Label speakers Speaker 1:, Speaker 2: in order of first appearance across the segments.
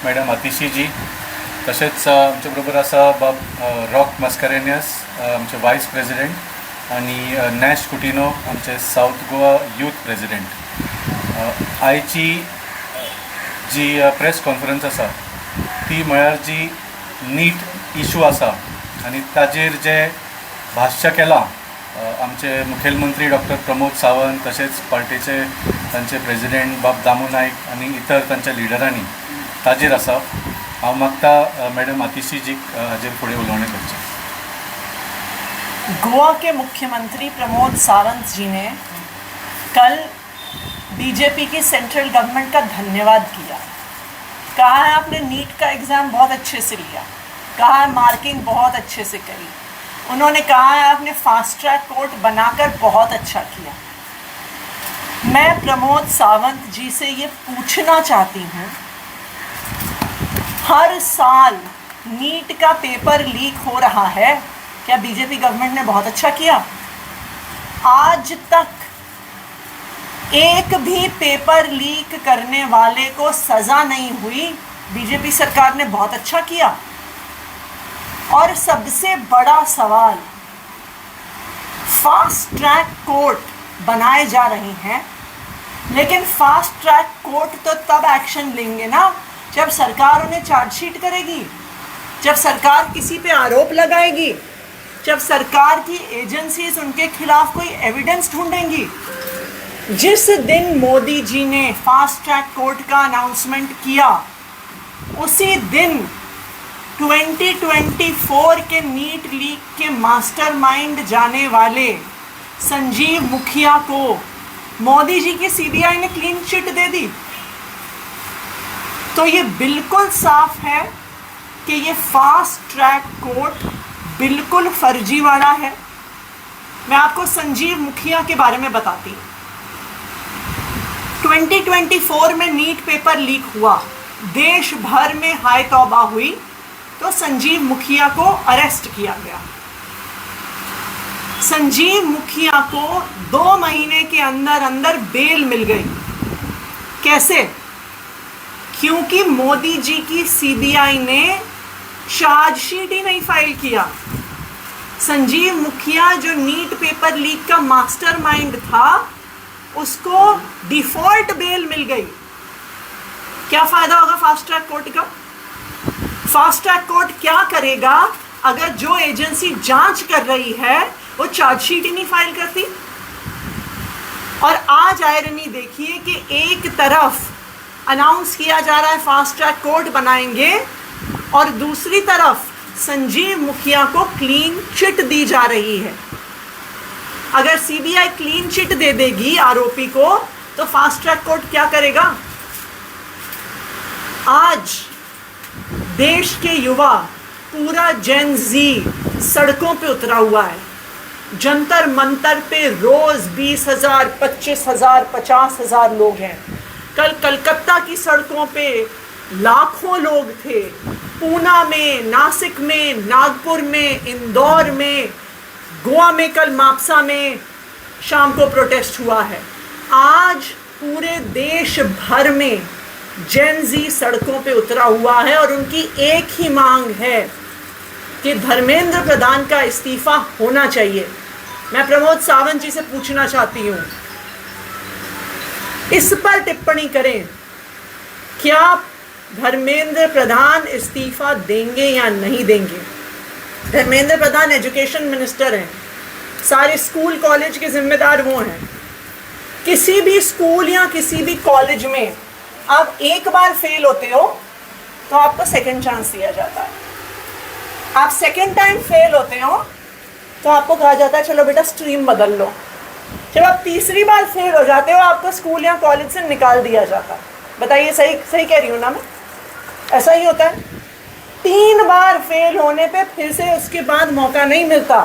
Speaker 1: Madam Atishi जी, तशेंच आमचे बरोबर आसा बाब रॉक मस्करेनियस, आमचे वायस प्रेजिडेंट, आनी नॅश कुटिनो, आमचे सावथ गोवा यूथ प्रेजिडेंट. आयची जी प्रेस कॉन्फरन्स आसा ती म्हळ्यार जी नीट इशू आसा आनी ताजेर जे भाश्य केलां आमचे मुखेलमंत्री डॉक्टर प्रमोद सावंत, तशेंच पार्टीचे तांचे प्रेजिडेंट बाब दामू नायक आनी इतर तांच्या लिडरांनी, ताजेर आसा. हांव मागता मॅडम आतिशीजीक हाजेर फुडें उलोवणें करचें.
Speaker 2: गोवा के मुख्यमंत्री प्रमोद सावंत जी ने कल बीजेपी की सेंट्रल गवर्नमेंट का धन्यवाद किया. कहा है, आपने नीट का एग्ज़ाम बहुत अच्छे से लिया. कहा है, मार्किंग बहुत अच्छे से करी. उन्होंने कहा है, आपने फास्ट ट्रैक कोर्ट बनाकर बहुत अच्छा किया. मैं प्रमोद सावंत जी से ये पूछना चाहती हूँ, हर साल नीट का पेपर लीक हो रहा है, क्या बीजेपी गवर्नमेंट ने बहुत अच्छा किया? आज तक एक भी पेपर लीक करने वाले को सज़ा नहीं हुई, बीजेपी सरकार ने बहुत अच्छा किया? और सबसे बड़ा सवाल, फास्ट ट्रैक कोर्ट बनाए जा रहे हैं, लेकिन फास्ट ट्रैक कोर्ट तो तब एक्शन लेंगे ना जब सरकार उन्हें चार्जशीट करेगी, जब सरकार किसी पे आरोप लगाएगी, जब सरकार की एजेंसीज उनके खिलाफ कोई एविडेंस ढूंढेंगी. जिस दिन मोदी जी ने फास्ट ट्रैक कोर्ट का अनाउंसमेंट किया, उसी दिन 2024 के नीट लीक के मास्टरमाइंड जाने वाले संजीव मुखिया को मोदी जी की सीबीआई ने क्लीन चिट दे दी. तो ये बिल्कुल साफ है कि ये फास्ट ट्रैक कोर्ट बिल्कुल फर्जीवाड़ा है. मैं आपको संजीव मुखिया के बारे में बताती हूँ. 2024 में नीट पेपर लीक हुआ, देश भर में हाय तौबा हुई, तो संजीव मुखिया को अरेस्ट किया गया. संजीव मुखिया को 2 महीने के अंदर अंदर बेल मिल गई. कैसे? क्योंकि मोदी जी की सीबीआई ने चार्जशीट ही नहीं फाइल किया. संजीव मुखिया, जो नीट पेपर लीक का मास्टरमाइंड था, उसको डिफॉल्ट बेल मिल गई. क्या फायदा होगा फास्ट ट्रैक कोर्ट का? फास्ट ट्रैक कोर्ट क्या करेगा अगर जो एजेंसी जांच कर रही है वो चार्जशीट ही नहीं फाइल करती? और आज आयरनी देखिए कि एक तरफ अनाउंस किया जा रहा है फास्ट ट्रैक कोर्ट बनाएंगे और दूसरी तरफ संजीव मुखिया को क्लीन चिट दी जा रही है. अगर सीबीआई क्लीन चिट दे देगी आरोपी को, तो फास्ट ट्रैक कोर्ट क्या करेगा? आज देश के युवा, पूरा जेन जी सड़कों पे उतरा हुआ है. जंतर मंतर पे रोज 20,000, 25,000, 50,000 लोग हैं. कल कलकत्ता की सड़कों पे लाखों लोग थे. पूना में, नासिक में, नागपुर में, इंदौर में, गोवा में कल मापसा में शाम को प्रोटेस्ट हुआ है. आज पूरे देश भर में जेन जी सड़कों पे उतरा हुआ है और उनकी एक ही मांग है कि धर्मेंद्र प्रधान का इस्तीफा होना चाहिए. मैं प्रमोद सावंत जी से पूछना चाहती हूँ, इस पर टिप्पणी करें, क्या धर्मेंद्र प्रधान इस्तीफा देंगे या नहीं देंगे? धर्मेंद्र प्रधान एजुकेशन मिनिस्टर हैं, सारे स्कूल कॉलेज के जिम्मेदार वो हैं. किसी भी स्कूल या किसी भी कॉलेज में आप एक बार फेल होते हो तो आपको सेकंड चांस दिया जाता है. आप सेकंड टाइम फेल होते हो तो आपको कहा जाता है, चलो बेटा, स्ट्रीम बदल लो. जब आप तीसरी बार फेल हो जाते हो, आपको स्कूल या कॉलेज से निकाल दिया जाता है. बताइए, सही सही कह रही हूँ ना मैं? ऐसा ही होता है. 3 बार फेल होने पे फिर से उसके बाद मौका नहीं मिलता.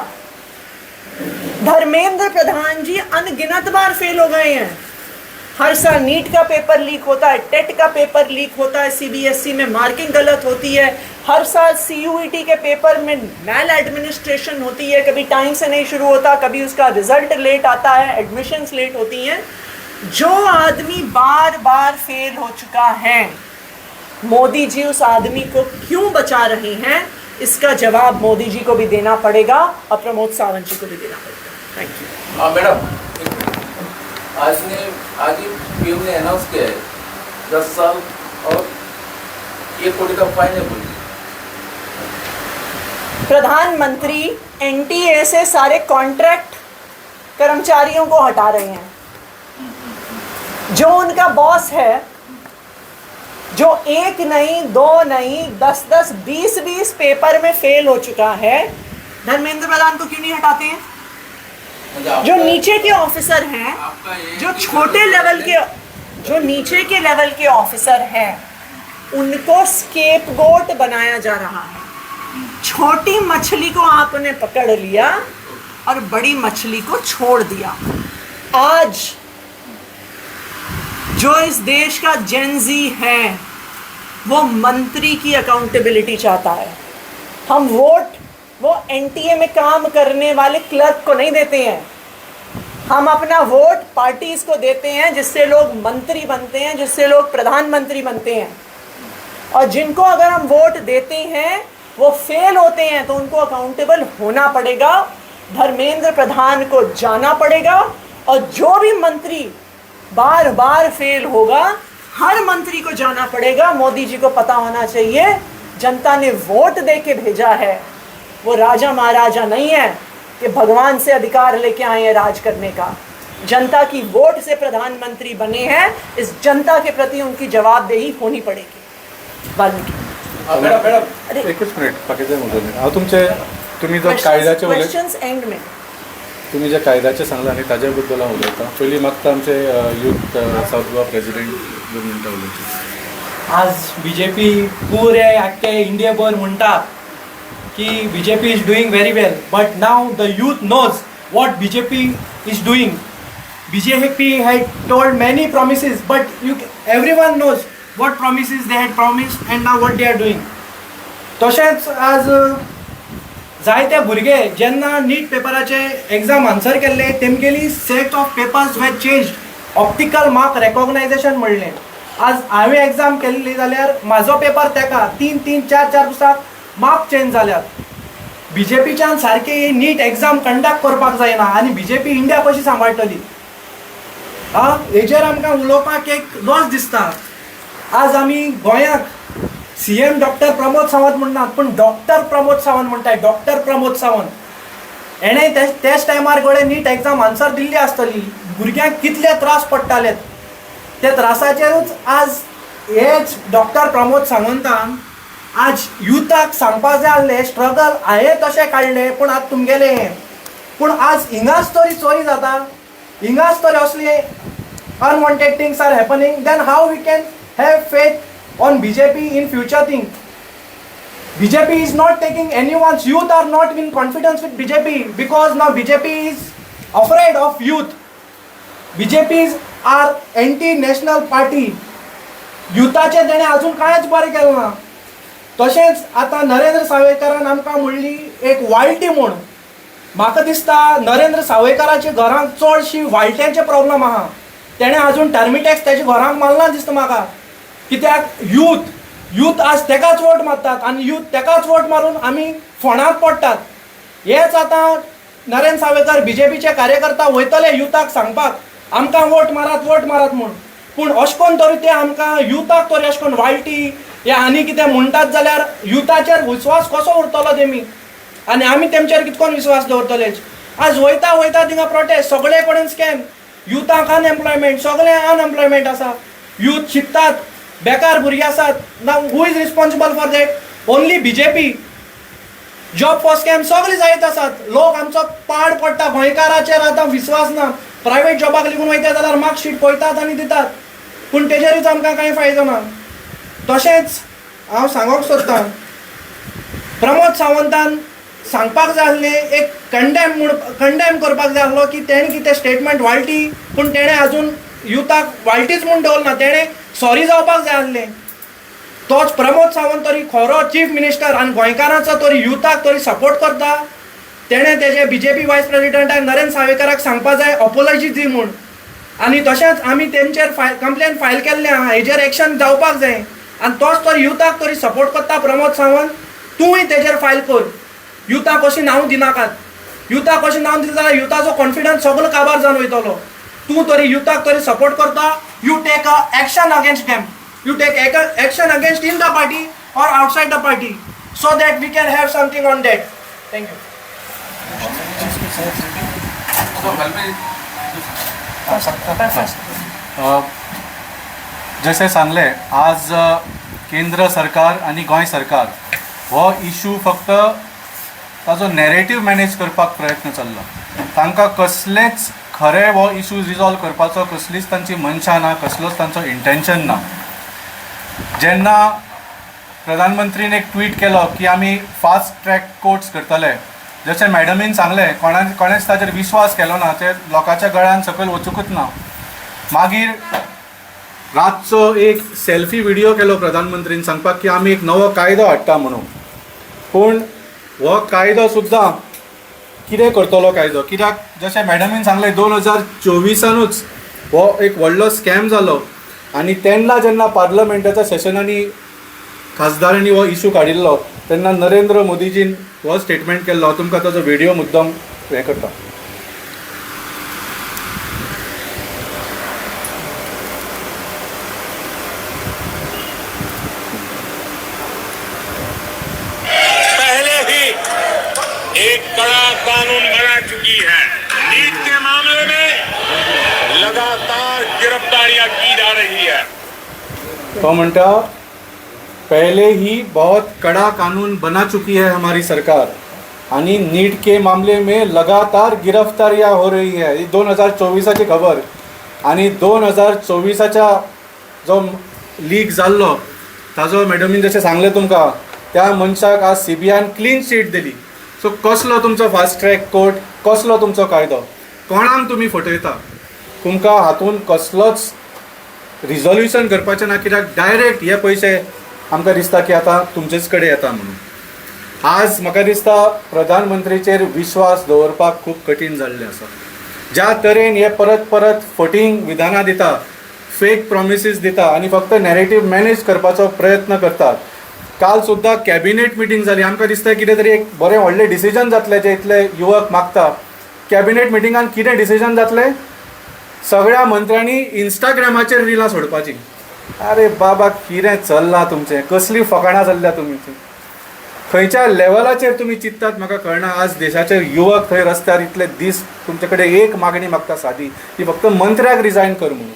Speaker 2: धर्मेंद्र प्रधान जी अनगिनत बार फेल हो गए हैं. हर साल नीट का पेपर लीक होता है, टेट का पेपर लीक होता है, सीबीएसई में मार्किंग गलत होती है. हर साल सीयूईटी के पेपर में मैल एडमिनिस्ट्रेशन होती है. कभी टाइम से नहीं शुरू होता, कभी उसका रिजल्ट लेट आता है, एडमिशन्स लेट होती हैं. जो आदमी बार बार फेल हो चुका है मोदी जी उस आदमी को क्यों बचा रहे हैं, इसका जवाब मोदी जी को भी देना पड़ेगा और प्रमोद सावंत जी को भी देना पड़ेगा। Thank you.
Speaker 3: हाँ मैडम, आज ही पीएम ने अनाउंस किया है 10 साल और 1 कोटी का फाइन है बोली।
Speaker 2: प्रधानमंत्री एनटीए से सारे कॉन्ट्रैक्ट कर्मचारियों को हटा रहे हैं। जो उनका बॉस है, जो एक नहीं, दो नहीं, 10-10, 20-20 पेपर में फेल हो चुका है, धर्मेंद्र प्रधान को क्यों नहीं हटाते हैं?
Speaker 3: म्हणजे आपका-
Speaker 2: जो नीचे के ऑफिसर हैं,
Speaker 3: आपका ये
Speaker 2: जो छोटे लेवल के, जो नीचे के लेवल के ऑफिसर हैं, उनको स्केपगोट बनाया जा रहा है। छोटी मछली को आपने पकड़ लिया और बड़ी मछली को छोड़ दिया। आज जो इस देश का जेनजी है, वो मंत्री की अकाउंटेबिलिटी चाहता है। हम वोट वो एनटीए में काम करने वाले क्लर्क को नहीं देते हैं। हम अपना वोट पार्टीज को देते हैं, जिससे लोग मंत्री बनते हैं, जिससे लोग प्रधानमंत्री बनते हैं। और जिनको अगर हम वोट देते हैं, वो फेल होते हैं, तो उनको अकाउंटेबल होना पड़ेगा। धर्मेंद्र प्रधान को जाना पड़ेगा और जो भी मंत्री बार बार फेल होगा, हर मंत्री को जाना पड़ेगा। मोदी जी को पता होना चाहिए, जनता ने वोट दे के भेजा है। वो राजा महाराजा नहीं है कि भगवान से अधिकार लेके आए हैं राज करने का। जनता की वोट से प्रधानमंत्री बने हैं। इस जनता के प्रति उनकी जवाबदेही होनी पड़ेगी। वाल्मीकि।
Speaker 3: हा, मॅडम मॅडम।
Speaker 2: अरे।
Speaker 1: एकच मिनिट, बाकीचे मुद्दे हांव तुमचे, तुमी जो कायद्याचे उलय
Speaker 2: क्वेश्चन्स एंड में।
Speaker 1: तुमी जे कायद्याचे सांगला आनी ताजे बद्दल हांव उलयतां। पयलीं मागता आमचे यूथ सावथ गोवा प्रेसिडेंट 2 मिनटां उलोवची।
Speaker 4: आज बीजेपी पुरे आख्खे इंडियाभर म्हणटा की BJP is doing very well, but now the youth knows what BJP is doing. BJP had told many promises, but you everyone knows what promises they had promised and now what they are doing. तशेंच आज जायते भुरगे जेन्ना नीट पेपराचे exam answer केल्ले, तेमगेली set of papers were change, optical mark recognition म्हणलें। आज हांवें एग्जाम केल्ली जाल्यार म्हाजो पेपर तेका तीन तीन चार चार दिसाक मार्क चेंज जाल्यात। बीजेपीच्यान सारकी नीट एग्जाम कंडक्ट करपाक जायना आनी बीजेपी इंडिया कशी सांबाळटली? आ हेजेर आमकां उलोवपाक एक लॉस दिसता। आज आमी गोंयाक सीएम डॉक्टर प्रमोद सावंत म्हणनात, पूण डॉक्टर प्रमोद सावंत म्हणटाय। डॉक्टर प्रमोद सावंत हेणें त्याच टायमार गोडे नीट एग्जाम आन्सर दिल्ली आसतली, भुरग्यांक कितले त्रास पडटाले, त्या त्रासाचेरूच आज हेच डॉक्टर प्रमोद सावंतान आज युथाक सांगपा जाय आसलें, स्ट्रगल हांवें तशें काडलें, पूण आतां तुमगेलें हें। पूण आज हिंगाच तरी चोरी जाता, हिंगाच तरी असले unwanted things are happening, then how we can have faith on BJP in future thing? BJP is not taking anyone's, youth are not in confidence with BJP because now BJP is afraid of youth. BJPs are anti-national party. युथाचें तेणें अजून कांयच बरें केलें ना। तशेंच आतां नरेंद्र सावयकारान आमकां म्हणली एक वाळटी म्हूण। म्हाका दिसता नरेंद्र सावयकाराच्या घरांत चडशी वाळट्यांचे प्रॉब्लम आहा। तेणें अजून टर्मिटॅक्स तेच्या घरांक मारला दिसता म्हाका, कित्याक यूथ आज तेकाच वोट मारतात आनी यूथ तेकाच वोट मारून आमी फोंडांत पडटात। हेच आतां नरेंद्र सावयकार बीजेपीचे कार्यकर्ता वयतले युथाक सांगपाक, आमकां वोट मारात, वोट मारात म्हूण। पूण अशें करून तरी ते आमकां युथाक तरी अशें करून वाळटी या आनी कितें म्हणटात जाल्यार युथाचेर विस्वास कसो उरतलो तेमी आनी आमी तेमचेर कितकोन विस्वास दवरतले? आज वयता वयता थिंगा प्रोटेस्ट, सगळे कडेन स्कॅम, युथाक अनएम्प्लॉयमेंट, सगळे अनएम्प्लॉयमेंट आसा। यूथ शिकतात, बेकार भुरगे आसात। Now who is responsible for that? Only BJP. Job for scam सगळे जायत आसात। लोक आमचो पाड पडटा। गोंयकाराचेर आतां विस्वास ना। प्रायवेट जॉबाक लेगून वयता जाल्यार मार्कशीट पळयतात आनी दितात, पूण तेजेरूच आमकां कांय फायदो ना। तशेंच हांव सांगूंक सोदतां, प्रमोद सावंतान सांगपाक जाय आसलें एक कंडेम म्हूण, कंडेम करपाक जाय आसलो की तेणें कितें स्टेटमेंट वाळटी, पूण तेणें अजून युथाक वाळटीच म्हूण दवरना। तेणें सॉरी जावपाक जाय आसलें। तोच प्रमोद सावंत तरी खरो चीफ मिनिस्टर आनी गोंयकारांचो तरी युथाक तरी सपोर्ट करता। तेणें तेजे बीजेपी वायस प्रेसिडेंटाक नरेंद्र सावयकाराक सांगपा जाय अपोलॉजी दी म्हूण। आनी तशेंच आमी तेंचेर कंप्लेन फायल केल्लें आहा, हेजेर एक्शन जावपाक जाय। आनी तोच तर युथाक तरी सपोर्ट करता प्रमोद सावंत, तूंय तेजेर फायल कर. युथाक अशी नांव दिनाकात. युथाक अशें नांव दिता जाल्यार युथाचो कॉन्फिडन्स सगलो काबार जावन वयतलो. तूं तरी युथाक तरी सपोर्ट करता, you take a action against them, you take action against in the party or outside the party, so that we can have something on that. Thank you.
Speaker 1: जशें सांगलें, आज केंद्र सरकार आनी गोंय सरकार हो इशू फक्त ताजो नॅरेटीव मॅनेज करपाक प्रयत्न चल्ला. तांकां कसलेच खरें हो इशू रिजॉल्व करपाचो कसलीच तांची मनशा ना, कसलोच तांचो इंटेन्शन ना. जेन्ना प्रधानमंत्रीन एक ट्वीट केलो की आमी फास्ट ट्रॅक कोर्ट्स करतले, जशें मॅडमीन सांगलें, कोणेच ताचेर विश्वास केलो ना, ते लोकांच्या गळ्यान सकयल वचुंकूच ना. मागीर रातचो एक सेल्फी व्हिडियो केलो प्रधानमंत्रीन सांगपाक की आमी एक नवो कायदो हाडटा म्हणून. पूण हो कायदो सुद्दां कितें करतलो कायदो? कित्याक जशें मॅडमीन सांगलें, 2024 हो एक व्हडलो स्कॅम जालो आनी तेन्ना जेन्ना पार्लमेंटाच्या सेशनांनी खासदारांनी हो इशू काडिल्लो तेन्ना नरेंद्र मोदीजीन हो स्टेटमेंट केल्लो. हांव तुमकां ताजो व्हिडियो मुद्दम हें करता.
Speaker 5: पहले ही एक कड़ा कानून बना चुकी है. नीट के मामले में लगातार गिरफ्तारियां की जा रही है.
Speaker 1: तो म्हणटा, पहले ही बहुत कड़ा कानून बना चुकी है हमारी सरकार आणि नीट के मामले में लगातार गिरफ्तारियां हो रही है. ही 2024ची खबर. आणि 2024च्या जो लीक जाल्लो ताजो मॅडमीन जशें सांगलें तुमकां, त्या मनशाक आज सीबीआयन क्लीन चीट दिली. सो कसलो तुमचो फास्ट ट्रॅक कोर्ट, कसलो तुमचो कायदो, कोणाक तुमी फटयता? तुमकां हातून कसलोच रिजोल्युशन करपाचें ना, कित्याक डायरेक्ट हे पयशे आमकां दिसता की आतां तुमचेच कडेन येता म्हणून. आज म्हाका दिसता प्रधानमंत्रीचेर विश्वास दवरपाक खूब कठीण जाल्लें आसा. ज्या तरेन हे परत परत फटींग विधानां दिता, फेक प्रॉमिसीस दिता आनी फक्त नॅरेटीव मॅनेज करपाचो प्रयत्न करतात. काल सुद्दां कॅबिनेट मिटींग जाली. आमकां दिसता कितें तरी एक बरें व्हडलें डिसिजन जातलें जें इतले युवक मागता. कॅबिनेट मिटिंगान कितें डिसिजन जातलें? सगळ्या मंत्र्यांनी इंस्टाग्रामाचेर रिलां सोडपाची. अरे बाबा, कितें चल्लां तुमचें? कसलीं फकाणां चल्ल्या तुमचीं? खंयच्या लेवलाचेर तुमी चिंततात म्हाका कळना. आज देशाचे युवक थंय रस्त्यार इतले दीस तुमचे कडेन एक मागणी मागता सादी, की फक्त मंत्र्याक रिजायन कर म्हणून.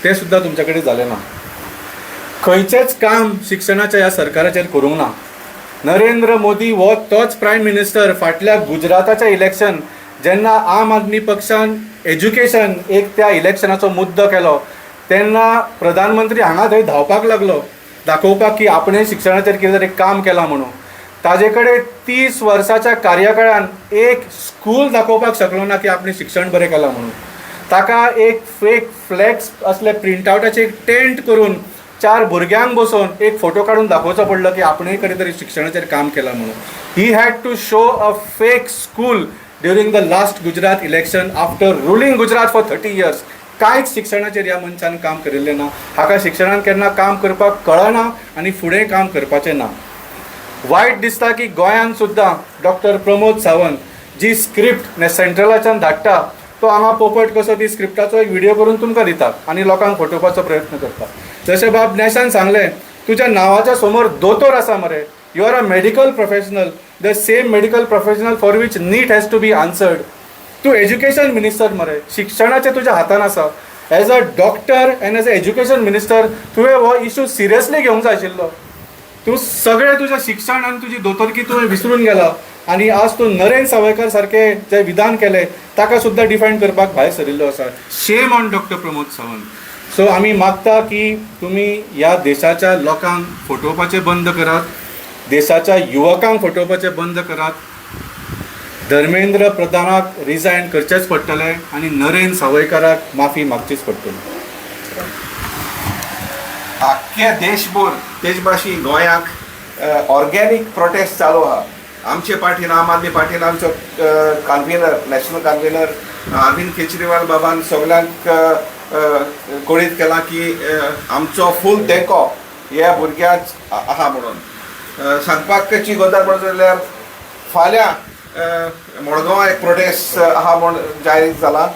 Speaker 1: तें सुद्दां तुमचे कडेन जालें ना. खंयचेंच काम शिक्षणाच्या ह्या सरकाराचेर करूंक ना. नरेंद्र मोदी हो तोच प्रायम मिनिस्टर फाटल्या गुजराताच्या इलेक्शन जेन्ना आम आदमी पक्षान एज्युकेशन एक त्या इलेक्शनाचो मुद्दो केलो तेन्ना प्रधानमंत्री हांगा थंय धांवपाक लागलो दाखोवपाक की आपणें शिक्षणाचेर कितें तरी काम केलां म्हणून. ताजे कडेन 30 वर्साच्या कार्यकाळान एक स्कूल दाखोवपाक शकलो ना की आपणें शिक्षण बरें केलां म्हणून. ताका एक फेक फ्लॅक्स असले प्रिंटआवटाचे एक टेंट करून 4 भुरग्यांक बसोवन एक फोटो काडून दाखोवचो पडलो की आपणें कडेन तरी शिक्षणाचेर काम केलां म्हणून. He had to show a fake school during the last Gujarat election after ruling Gujarat for 30 years. कांयच शिक्षणाचेर ह्या मनशान काम करिल्लें ना. हाका शिक्षणान केन्ना काम करपाक कळना आनी फुडें काम करपाचें ना. वायट दिसता की गोंयांत सुद्दां डॉक्टर प्रमोद सावंत जी स्क्रिप्ट सेंट्रलाच्यान धाडटा तो हांगा पोपट कसो ती स्क्रिप्टाचो एक व्हिडियो करून तुमकां दिता आनी लोकांक फटोवपाचो प्रयत्न करता. जशें बाब नॅशान सांगलें, तुज्या नांवाच्या समोर दोतोर आसा मरे, you are a medical professional, the same medical professional for which NEET has to be answered. तूं एज्युकेशन मिनिस्टर मरे, शिक्षणाचें तुज्या हातान आसा. As a doctor and as a education minister तुवें हो इशू सिरियसली घेवंक जाय आशिल्लो. तूं सगळें तुजें शिक्षण आनी तुजी दोतोरकी तुवें विसरून गेला आनी आज तूं नरेंद्र सावयकर सारकें जें विधान केलें ताका सुद्दां डिफेंड करपाक भायर सरिल्लो आसा. Shame on doctor Pramod Sawant. So आमी मागता की तुमी ह्या देशाच्या लोकांक फटोवपाचें बंद करात, देशाच्या युवकांक फटोवपाचें बंद करात. धर्मेंद्र प्रधानाक रिजायन करचेंच पडटलें आनी नरेंद्र सावयकाराक माफी मागचीच पडटली.
Speaker 6: आख्ख्या देशभर तेज भाशेन गोंयाक ऑर्गेनीक प्रोटेस्ट चालू आहा. आमचे पार्टीन, आम आदमी पार्टीन आमचो कन्व्हिनर, नॅशनल कन्व्हिनर अरविंद केजरीवाल बाबान सगल्यांक कळीत केलां की आमचो फूल तेंको ह्या भुरग्यांक आहा म्हणून सांगपाची गजाल म्हणत जाल्यार फाल्यां मडगांवां एक प्रोटेस्ट आहा म्हूण जाहीर जाला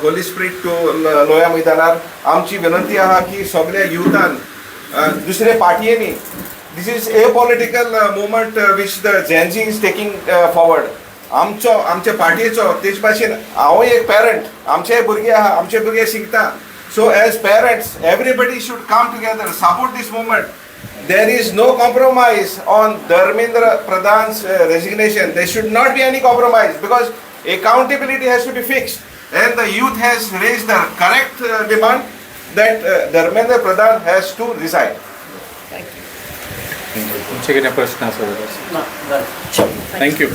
Speaker 6: होली स्पिरीट टू लोया मैदानार. आमची विनंती आहा की सगल्या युथान दुसरे पार्टयेनी, this is a political movement which the Gen Z is taking forward. आमचो आमच्या पार्टयेचो तेच भाशेन हांवूय एक पेरंट, आमचेय भुरगे आहा, आमचे भुरगे शिकता. So as parents, everybody should come together, support this movement. There is no compromise on Dharmendra Pradhan's resignation. There should not be any compromise because accountability has to be fixed. And the youth has raised the correct demand that Dharmendra Pradhan has to resign.
Speaker 1: तुमचे कितें प्रश्न आसा जाल्यार. Thank you.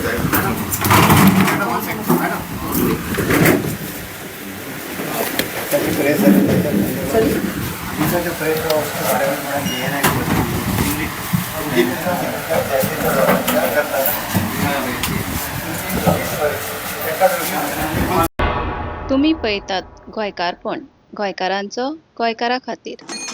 Speaker 7: तुमी पळयतात गोंयकारपण, गोंयकारांचो गोंयकारा खातीर.